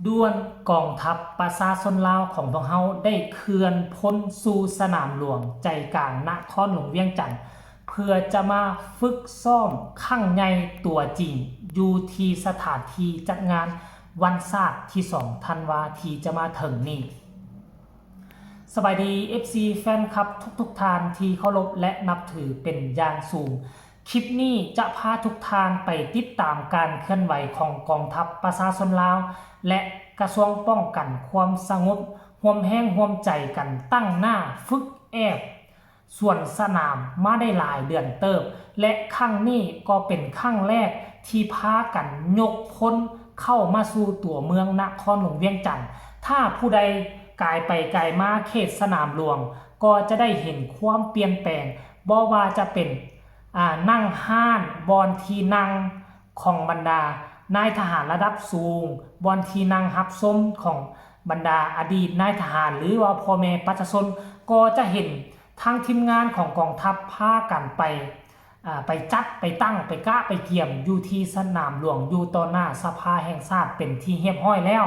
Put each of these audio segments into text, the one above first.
ດ່ວນກອງທັບປະຊາຊົນລາວຂອງພວກເຮົາໄດ້ເຄື່ອນພົນສູ່ສະໜາມຫຼວງໃຈກາງນະຄອນຫຼວງວຽງຈັນ ເພື່ອຈະມາຝຶກຊ້ອມຄັ້ງໃຫຍ່ຕົວຈິງ ຢູ່ທີ່ສະຖານທີ່ຈັດງານວັນຊາດທີສອງທັນວາທີ່ຈະມາເຖິງນີ້. ສະບາຍດີ ເອັຟຊີ ແຟນຄລັບທຸກໆທ່ານທີ່ເຄົາລົບ ແລະ ນັບຖືເປັນຢ່າງສູງ. ຄລິບນີ້ຈະພາທຸກທ່ານໄປຕິດຕາມການເຄື່ອນໄຫວຂອງກອງທັບປະຊາຊົນລາວ ແລະ ກະຊວງປ້ອງກັນຄວາມສະຫງົບ ຮ່ວມແຮງຮ່ວມໃຈກັນຕັ້ງໜ້າຝຶກແອບສວນສະໜາມມາໄດ້ຫຼາຍເດືອນເຕີບ ແລະ ຄັ້ງນີ້ກໍເປັນຄັ້ງແລກທີ່ພາກັນຍົກພົນເຂົ້າມາສູ່ຕົວເມືອງນະຄອນຫຼວງວຽງຈັນ. ຖ້າຜູ້ໃດກາຍໄປກາຍມາເຂດສະໜາມຫຼວງ ກໍຈະໄດ້ເຫັນຄວາມປ່ຽນແປງ ບໍ່ວ່າຈະເປັນ ອາ ນັ່ງຮ້ານ ບ່ອນທີ່ນັ່ງຂອງບັນດານາຍທະຫານລະດັບສູງ, ບ່ອນທີ່ນັ່ງຮັບຊົມຂອງບັນດາອະດີດນາຍທະຫານ ຫຼືວ່າພໍ່ແມ່ປະຊາຊົນ, ກໍຈະເຫັນທາງທີມງານຂອງກອງທັບພາກັນໄປ ອາ ໄປຈັດ ໄປຕັ້ງ ໄປກະ ໄປກຽມຢູ່ທີ່ສະໜາມຫຼວງ ຢູ່ຕໍ່ໜ້າສະພາແຫ່ງຊາດເປັນທີ່ຮຽບຮ້ອຍແລ້ວ.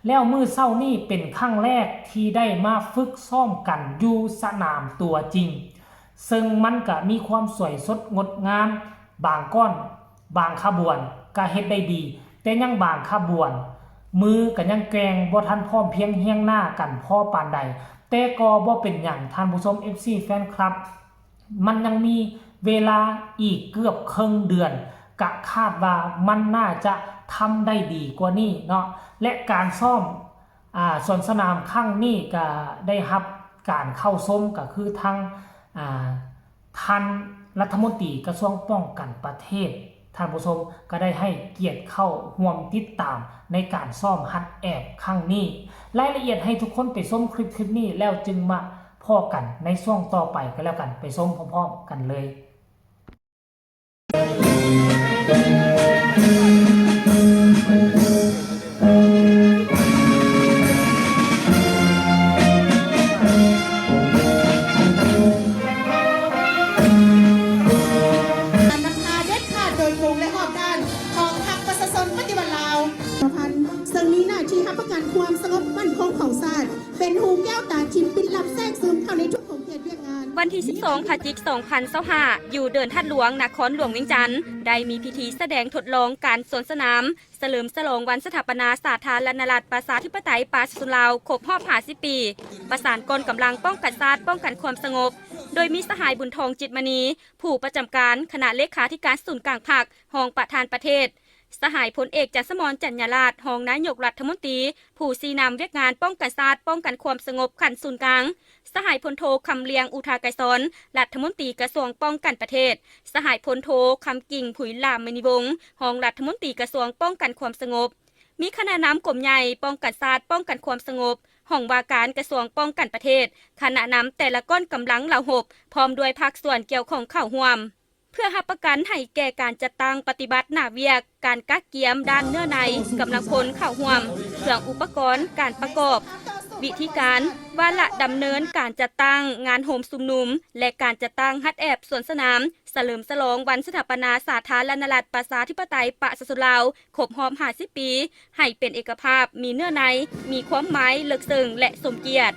ແລ້ວມື້ເຊົ້ານີ້ເປັນຄັ້ງແລກທີ່ໄດ້ມາຝຶກຊ້ອມກັນຢູ່ສະໜາມຕົວຈິງ. ເຊິ່ງມັນກະມີຄວາມສວຍສົດງົດງາມ, ບາງກ້ອນ ບາງຂະບວນກະເຮັດໄດ້ດີ, ແຕ່ຍັງບາງຂະບວນ ມືກະຍັງແກ່ງບໍ່ທັນພ້ອມພຽງຮຽງໜ້າກັນພໍປານໃດ. ແຕ່ກໍບໍ່ເປັນຫຍັງທ່ານຜູ້ຊົມ ເອັຟຊີ ແຟນຄລັບ, ມັນຍັງມີເວລາອີກເກືອບເຄິ່ງເດືອນ, ກະຄາດວ່າມັນໜ້າຈະທຳໄດ້ດີກວ່ານີ້ເນາະ. ແລະ ການຊ້ອມ ອາ ສວນສະໜາມຄັ້ງນີ້ກະໄດ້ຮັບການເຂົ້າຊົມ ກະຄືທັງ ອາ ທ່ານລັດຖະມົນຕີກະຊວງປ້ອງກັນປະເທດ ທ່ານຜູ້ຊົມກະໄດ້ໃຫ້ກຽດເຂົ້າຮ່ວມຕິດຕາມໃນການຊ້ອມຫັດແອບຄັ້ງນີ້. ລາຍລະອຽດໃຫ້ທຸກຄົນໄປຊົມຄລິບ ຄລິບນີ້ ແລ້ວຈຶ່ງມາພໍ້ກັນໃນຊ່ວງຕໍ່ໄປກໍແລ້ວກັນ, ໄປຊົມພ້ອມໆກັນເລີຍ. ການນຳພາເດັດຂາດໂດຍກົງ ແລະ ຮອບດ້ານຂອງພັກປະຊາຊົນປະຕິວັດລາວ ເຊິ່ງມີໜ້າທີ່ຮັບປະກັນຄວາມສະຫງົບໝັ້ນຄົງຂອງຊາດ ເປັນຮູແກ້ວຕາທິບປິດລັບແຊກຊຶມເຂົ້າໃນທຸກຂົງເຂດວຽກງານ. ວັນທີສິບສອງ ພະຈິກ ສອງພັນຊາວຫ້າ ຢູ່ເດີ່ນທາດຫຼວງ ນະຄອນຫຼວງວຽງຈັນ ໄດ້ມີພິທີສະແດງທົດລອງການສວນສະໜາມ ສະເຫຼີມສະຫຼອງວັນສະຖາປະນາສາທາລະນະລັດ ປະຊາທິປະໄຕ ປະຊາຊົນລາວ ຄົບຮອບຫ້າສິບປີ, ປະສານກອງກຳລັງປ້ອງກັນຊາດ ປ້ອງກັນຄວາມສະຫງົບ, ໂດຍມີສະຫາຍ ບຸນທອງ ຈິດມະນີ ຜູ້ປະຈຳການຄະນະເລຂາທິການສູນກາງພັກ, ຮອງປະທານປະເທດ, ສະຫາຍ ພົນເອກ ຈັນສະໝອນ ຈັນຍາລາດ ຮອງນາຍົກລັດຖະມົນຕີ ຜູ້ຊີ້ນຳວຽກງານປ້ອງກັນຊາດ ປ້ອງກັນຄວາມສະຫງົບຂັ້ນສູນກາງ, ສະຫາຍ ພົນໂທ ຄຳລຽງ ອຸທາໄກສອນ ລັດຖະມົນຕີກະຊວງປ້ອງກັນປະເທດ, ສະຫາຍ ພົນໂທ ຄຳກິ່ງ ຜຸຍຫຼາມມະນີວົງ ຮອງລັດຖະມົນຕີກະຊວງປ້ອງກັນຄວາມສະຫງົບ, ມີຄະນະນຳກົມໃຫຍ່ປ້ອງກັນຊາດ ປ້ອງກັນຄວາມສະຫງົບ, ຫ້ອງວ່າການກະຊວງປ້ອງກັນປະເທດ, ຄະນະນຳແຕ່ລະກ້ອນກຳລັງເຫຼົ່າຮົບ ພ້ອມດ້ວຍພາກສ່ວນກ່ຽວຂ້ອງເຂົ້າຮ່ວມ. ເພື່ອຮັບປະກັນໃຫ້ແກ່ການຈັດຕັ້ງປະຕິບັດໜ້າວຽກ, ການກະກຽມດ້ານເນື້ອໃນ, ກຳລັງພົນເຂົ້າຮ່ວມ, ເຄື່ອງອຸປະກອນ, ການປະກອບ, ວິທີການ, ວາລະດຳເນີນການຈັດຕັ້ງງານໂຮມຊຸມນຸມ ແລະ ການຈັດຕັ້ງຫັດແອບສວນສະໜາມ ສະເຫຼີມສະຫຼອງວັນສະຖາປະນາສາທາລະນະລັດ ປະຊາທິປະໄຕ ປະຊາຊົນລາວ ຄົບຮອບຫ້າສິບປີ ໃຫ້ເປັນເອກະພາບ, ມີເນື້ອໃນ, ມີຄວາມໝາຍເລິກເຊິ່ງ ແລະ ສົມກຽດ.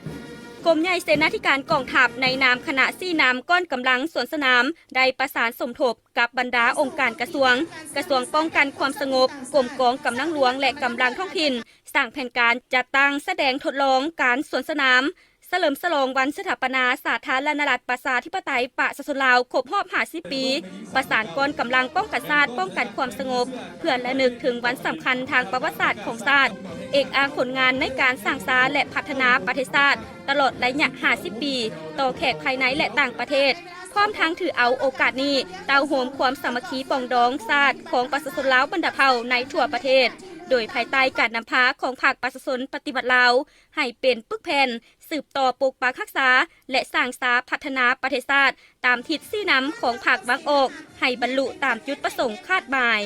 ກົມໃຫຍ່ເສນາທິການກອງທັບ ໃນນາມຄະນະຊີ້ນຳກ້ອນກຳລັງສວນສະໜາມ ໄດ້ປະສານສົມທົບກັບບັນດາອົງການກະຊວງ, ກະຊວງປ້ອງກັນຄວາມສະຫງົບ, ກົມກອງກຳລັງຫຼວງ ແລະ ກຳລັງທ້ອງຖິ່ນ ສ້າງແຜນການຈັດຕັ້ງສະແດງທົດລອງການສວນສະໜາມ ສະເຫຼີມສະຫຼອງວັນສະຖາປະນາສາທາລະນະລັດ ປະຊາທິປະໄຕ ປະຊາຊົນລາວ ຄົບຮອບຫ້າສິບປີ, ປະສານກອງກຳລັງປ້ອງກັນຊາດ ປ້ອງກັນຄວາມສະຫງົບ ເພື່ອລະນຶກເຖິງວັນສຳຄັນທາງປະຫວັດສາດຂອງຊາດ, ເອກອ້າງຜົນງານໃນການສ້າງສາ ແລະ ພັດທະນາປະເທດຊາດຕະຫຼອດໄລຍະຫ້າສິບປີ ຕໍ່ແຂກພາຍໃນ ແລະ ຕ່າງປະເທດ, ພ້ອມທັງຖືເອົາໂອກາດນີ້ເຕົ້າໂຮມຄວາມສາມັກຄີປອງດອງຊາດຂອງປະຊາຊົນລາວບັນດາເຜົ່າໃນທົ່ວປະເທດ, ໂດຍພາຍໃຕ້ການນຳພາຂອງພັກປະຊາຊົນປະຕິວັດລາວ ໃຫ້ເປັນປຶກແຜ່ນ ສືບຕໍ່ປົກປັກຮັກສາ ແລະ ສ້າງສາພັດທະນາປະເທດຊາດ ຕາມທິດຊີ້ນຳຂອງພັກວາງອອກ ໃຫ້ບັນລຸຕາມຈຸດປະສົງຄາດໝາຍ.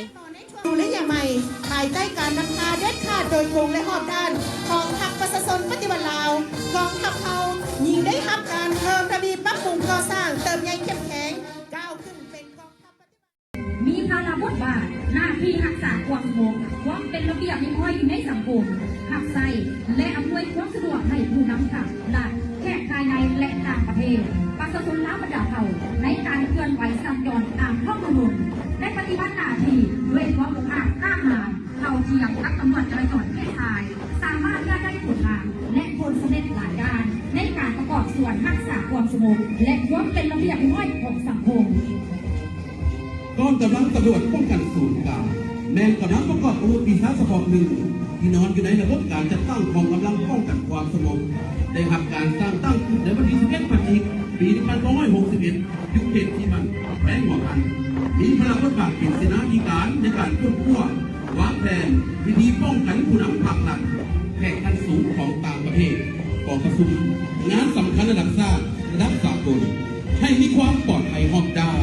ສູ່ໄລຍະໃໝ່ ພາຍໃຕ້ການນຳພາເດັດຂາດໂດຍກົງ ແລະ ຮອບດ້ານຂອງພັກປະຊາຊົນປະຕິວັດລາວ, ກອງທັບເຮົາຍິ່ງໄດ້ຮັບການເພີ່ມທະວີປັບປຸງກໍ່ສ້າງເຕີບໃຫຍ່ເຂັ້ມແຂງ ກ້າວຂຶ້ນເປັນກອງທັບປະຕິວັດ. ມີພາລະບົດບາດໜ້າທີ່ຮັກສາຄວາມສະຫງົບ, ຄວາມເປັນລະບຽບຮຽບຮ້ອຍຢູ່ໃນສັງຄົມ, ຮັບໃຊ້ ແລະ ອຳນວຍຄວາມສະດວກໃຫ້ຜູ້ນຳພັກ, ລັດ, ແຂກພາຍໃນ ແລະ ຕ່າງປະເທດ, ປະຊາຊົນລາວບັນດາເຜົ່າ ໃນການເຄື່ອນໄຫວສັນຈອນຕາມທ້ອງຖະໜົນ ໄດ້ປະຕິບັດໜ້າທີ່ດ້ວຍຄວາມອົກອາດກ້າຫານ ເທົ່າທຽມກັບຕຳຫຼວດຈະລາຈອນເຂດຊາຍ, ສາມາດເຮັດໄດ້ຜົນງາມ ແລະ ຜົນສຳເລັດຫຼາຍດ້ານ ໃນການປະກອບສ່ວນຮັກສາຄວາມສະຫງົບ ແລະ ຄວາມເປັນລະບຽບຮຽບຮ້ອຍຂອງສັງຄົມ. ກອງກຳລັງຕຳຫຼວດປ້ອງກັນສູນກາງ ແມ່ນກຳລັງປະກອບອາວຸດວິຊາສະເພາະໜຶ່ງ ທີ່ນອນຢູ່ໃນລະບົບການຈັດຕັ້ງຂອງກຳລັງປ້ອງກັນຄວາມສະຫງົບ ໄດ້ຮັບການສ້າງຕັ້ງຂຶ້ນໃນວັນທີສິບເອັດ ພະຈິກ ປີໜຶ່ງພັນເກົ້າຮ້ອຍຫົກສິບເອັດ ຢູ່ເຂດຊີມັນ ແຂວງຫົວພັນ, ມີພາລະບົດບາດເປັນເສນາທິການໃນການຄົ້ນຄວ້າ ວາງແຜນ, ວິທີປ້ອງກັນຜູ້ນຳພັກລັດ, ແຂກຂັ້ນສູງຂອງຕ່າງປະເທດ, ກອງປະຊຸມ, ງານສຳຄັນລະດັບຊາດ, ລະດັບສາກົນ ໃຫ້ມີຄວາມປອດໄພຮອບດ້ານ.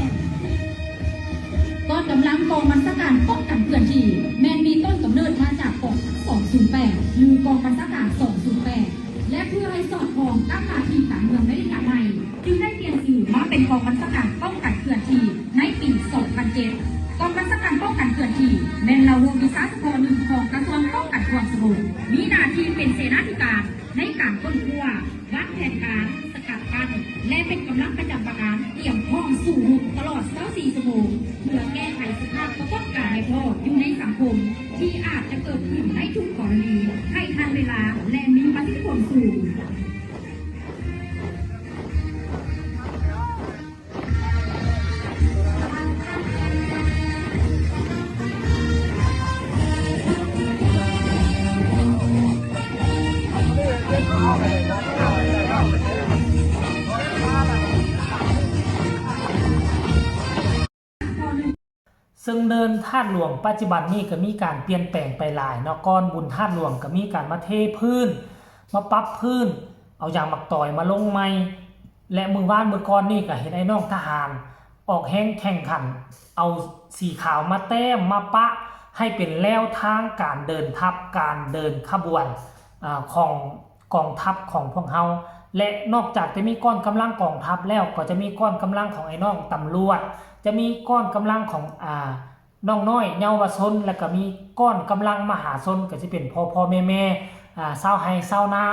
ກອງກຳລັງກອງບັນຊາການປ້ອງກັນເຄື່ອນທີ່ ແມ່ນມີຕົ້ນກຳເນີດມາຈາກກອງທັບສອງສູນແປດ ຫຼື ກອງບັນຊາການສອງສູນແປດ ແລະ ເພື່ອໃຫ້ສອດຄ່ອງກັບໜ້າທີ່ການເມືອງໃນໄລຍະໃໝ່ ຈຶ່ງໄດ້ປ່ຽນຊື່ມາເປັນກອງບັນຊາການປ້ອງກັນເຄື່ອນທີ່ໃນປີສອງພັນເຈັດ. ກອງບັນຊາການປ້ອງກັນເຄື່ອນທີ່ ແມ່ນລະບົບວິຊາສະເພາະໜຶ່ງຂອງກະຊວງປ້ອງກັນຄວາມສະຫງົບ, ມີໜ້າທີ່ເປັນເສນາທິການໃນການຄົ້ນຄວ້າ, ວາງແຜນການ, ສະກັດກັ້ນ ແລະ ເປັນກຳລັງປະຈຳການຕຽມພ້ອມສູ້ຮົບຕະຫຼອດຊາວສີ່ຊົ່ວໂມງ ເພື່ອແກ້ໄຂສະພາບປາກົດການໃນພອກຢູ່ໃນສັງຄົມ ທີ່ອາດຈະເກີດຂຶ້ນໃນທຸກກໍລະນີ ໃຫ້ທັນເວລາ ແລະ ມີປະສິດທິຜົນສູງ. ເຊິ່ງເດີ່ນທາດຫຼວງປັດຈຸບັນນີ້ກໍມີການປ່ຽນແປງໄປຫຼາຍເນາະ, ກ່ອນບຸນທາດຫຼວງກໍມີການມາເທພື້ນ, ມາປັບພື້ນ, ເອົາຢາງໝາກຕອຍມາລົງໃໝ່ ແລະ ມື້ວານມື້ກ່ອນນີ້ກໍເຫັນໄອ້ນ້ອງທະຫານອອກແຮງແຂ່ງຂັນ ເອົາສີຂາວມາແຕ້ມມາປະໃຫ້ເປັນແລວທາງການເດີນທັບ, ການເດີນຂະບວນ ອາ ຂອງ ກອງທັບຂອງພວກເຮົາ ແລະ ນອກຈາກຈະມີກ້ອນກຳລັງກອງທັບແລ້ວ ກໍຈະມີກ້ອນກຳລັງຂອງໄອ້ນ້ອງຕຳຫຼວດ, ຈະມີກ້ອນກຳລັງຂອງ ອາ ນ້ອງນ້ອຍເຍົາວະຊົນ ແລະ ກໍມີກ້ອນກຳລັງມະຫາຊົນ ກໍຊິເປັນພໍ່ໆແມ່ໆ ອາ ຊາວໄຮ່ຊາວນາ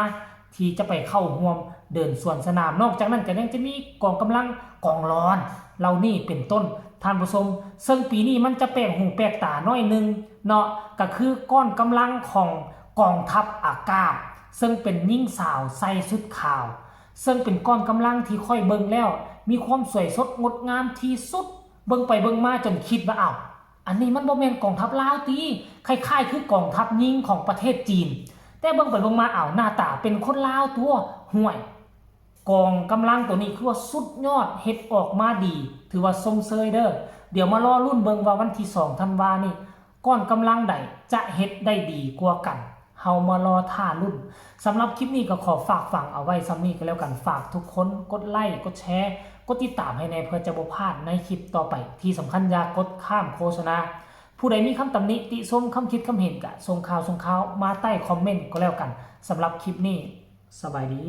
ທີ່ຈະໄປເຂົ້າຮ່ວມເດີນສວນສະໜາມ. ນອກຈາກນັ້ນກໍຍັງຈະມີກອງກຳລັງກອງລອນເຫຼົ່ານີ້ເປັນຕົ້ນ ທ່ານຜູ້ຊົມ, ເຊິ່ງປີນີ້ມັນຈະແປກຫູແປກຕາໜ້ອຍໜຶ່ງເນາະ, ກໍຄືກ້ອນກຳລັງຂອງກອງທັບອາກາດ ເຊິ່ງເປັນຍິງສາວໃສ່ຊຸດຂາວ ເຊິ່ງເປັນກ້ອນກຳລັງທີ່ຂ້ອຍເບິ່ງແລ້ວມີຄວາມສວຍສົດງົດງາມທີ່ສຸດ. ເບິ່ງໄປເບິ່ງມາຈົນຄິດວ່າ ອ້າວ ອັນນີ້ມັນບໍ່ແມ່ນກອງທັບລາວຕິ? ຄ້າຍໆຄືກອງທັບຍິງຂອງປະເທດຈີນ. ແຕ່ເບິ່ງໄປເບິ່ງມາ ອ້າວ ໜ້າຕາເປັນຄົນລາວຕົວະ. ຫ້ວຍ ກອງກຳລັງໂຕນີ້ຄືວ່າສຸດຍອດ, ເຮັດອອກມາດີ, ຖືວ່າຊົມເຊີຍເດີ້. ດຽວມາລໍລຸ້ນເບິ່ງວ່າວັນທີສອງທັນວານີ້ ກ້ອນກຳລັງໃດຈະເຮັດໄດ້ດີກວ່າກັນ? ເຮົາມາລໍຖ້າລຸ້ນ. ສຳລັບຄລິບນີ້ກໍຂໍຝາກຝັງເອົາໄວ້ສ່ຳນີ້ກໍແລ້ວກັນ. ຝາກທຸກຄົນກົດໄລ, ກົດແຊ, ກົດຕິດຕາມໃຫ້ແດ່ ເພື່ອຈະບໍ່ພາດໃນຄລິບຕໍ່ໄປ. ທີ່ສຳຄັນຢ່າກົດຂ້າມໂຄສະນາ. ຜູ້ໃດມີຄຳຕຳໜິຕິຊົມ, ຄຳຄິດຄຳເຫັນ ກະສົ່ງຂ່າວ, ສົ່ງຂ່າວມາໃຕ້ຄອມເມັນກໍແລ້ວກັນ. ສຳລັບຄລິບນີ້ ສະບາຍດີ.